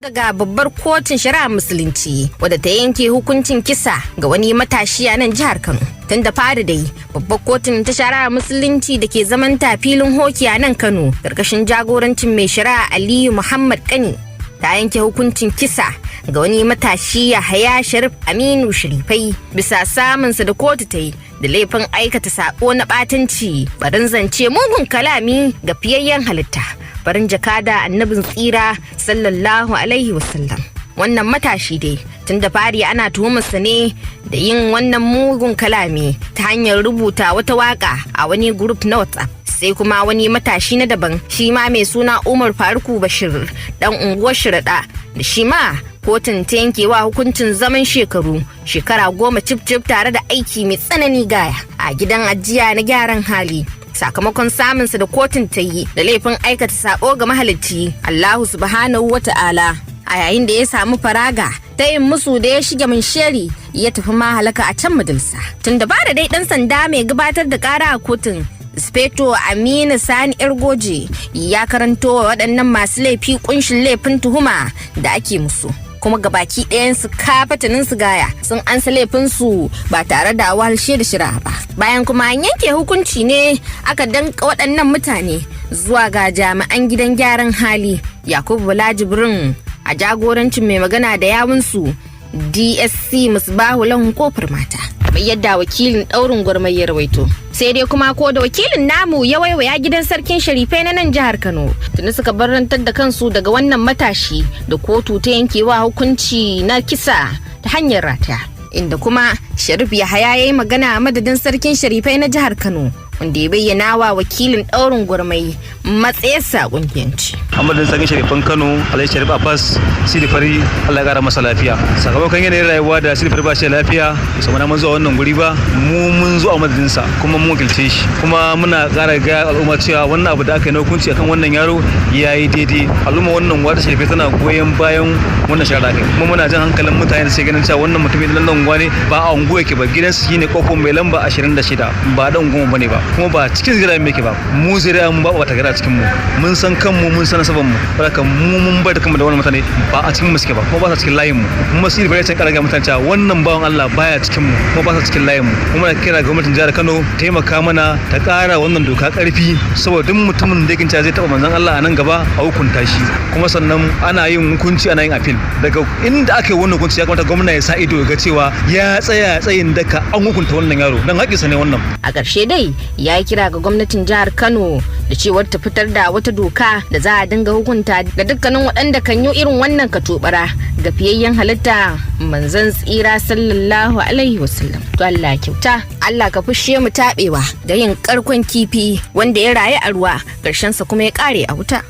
Daga babbar kotun shari'a Musulunci wadda ta yanke hukuncin kisa ga wani matashi a nan jihar Kano. Tun da fari dai, babbar kotun ta shari'a Musulunci da ke zaman ta filin hoki a nan Kano, karkashin jagorancin mai shari'a Aliyu Muhammad Kani, ta yanke hukuncin kisa ga wani matashi, Yahaya Sharif Aminu Sharifai, bisa samunsa da kotu ta yi da laifin aikata sako na batanci, barin zance, mugun kalami ga fiyayyen halitta, farin jakada, Annabin tsira, sallallahu alaihi wasallam. Wannan matashi dai, tun da fari ana tuhumarsa ne da yin wannan mugun kalami ta hanyar rubuta wata waka a wani group na WhatsApp. Sai kuma wani matashi na daban, shi ma mai suna Umar Faruku Bashir, dan unguwar Sharaɗa, da shi ma kotun ta yankewa hukuncin zaman shekaru 10 cif cif tare da aiki mai tsanani gaya a gidan ajiya na gyaran hali, sakamakon samunsa da kotun ta yi da laifin aikata sabo ga mahalicci Allahu subhanahu wa ta'ala a yayin da ya samu faraga ta yin musu da ya shige sheri ya tafi mahalaka a can majalisa. Tun da da dai, dan sanda mai gabatar da kara a kotun, Speto Aminu Sani Ergoje, ya karanto wa waɗannan masu laifi kunshin laifin tuhuma da ake musu, kuma gabaki ɗayansu kafatanin su gaya sun ansa laifinsu ba tare da wahalshe da shira ba. Bayan kuma an yanke hukunci ne aka danka waɗannan mutane zuwa ga jami'an gidan gyaran hali Yakubu Bala Jibrin a jagorancin mai magana da yawunsu, DSC Musbahu Lahun Kofar Mata, kamar yadda wakilin Daurin Gwarmai ya rawaito. Sai dai kuma ko da wakilin namu ya waiwaya gidan sarkin Sharifai na nan jihar Kano, tuni suka barantar da kansu daga wannan matashi da kotu ta yankewa hukunci na kisa ta hanyar rataya, inda kuma Sharif Yahaya ya yi magana a madadin sarkin Sharifai na jihar Kano, wanda ya bayyana wa wakilin Daurin Gwarmai matsayarsa kungiyanci. Amadin sarkin Sharifan Kano, Alhaji Sharif Abbas Sidi Fari, Allah ya kara masa lafiya. Sakamakon yanayin rayuwa da Sidi Fari ba shi lafiya, musamman mun zuwa wannan guri ba, mu mun zo a madadin sa kuma mun wakilce shi. Kuma muna kara ga al'umma cewa wannan abu da aka yi na hukunci akan wannan yaro yayi daidai. Al'umma wannan wata Sharifai tana goyon bayan wannan shari'a kai. Kuma muna jan hankalin mutane da sai ganin cewa wannan mutumin nan unguwa ne, ba a unguwa yake ba. Gidansu shine kofar mai lamba 26, ba dan unguwa bane ba, kuma ba cikin zuriya mu yake ba. Mu zuriya mu ba ta gara cikin mu. Mun san kanmu, mun san nasaban mu. Saboda mu mun bar kanmu da wannan mutane ba a cikin mu suke ba, kuma ba sa cikin layin mu. Kuma sai bare can karaga mutane cewa wannan bawan Allah baya cikin mu, kuma ba sa cikin layin mu. Kuma muna kira gwamnatin jihar Kano taimaka mana ta ƙara wannan doka ƙarfi, saboda duk mutumin da yake zai taɓa manzon Allah a nan gaba a hukunta shi. Kuma sannan ana yin hukunci, ana yin appeal. Daga inda aka yi wannan hukunci, ya kamata gwamna ya sa ido ga cewa ya tsaya tsayin daka an hukunta wannan yaro, dan haƙƙinsa ne wannan. A ƙarshe dai, ya yi kira ga gwamnatin jihar Kano da cewar ta fitar da wata doka da za a dinga hukunta ga dukkanin waɗanda kan yi irin wannan katobara ga fiyayyen halitta, Manzon tsira, sallallahu alaihi wasallam. To Allah kyauta, Allah ka fushe mu taɓewa da yin karkon kifi wanda ya rayu a ruwa, ƙarshensa kuma ya ƙare a wuta.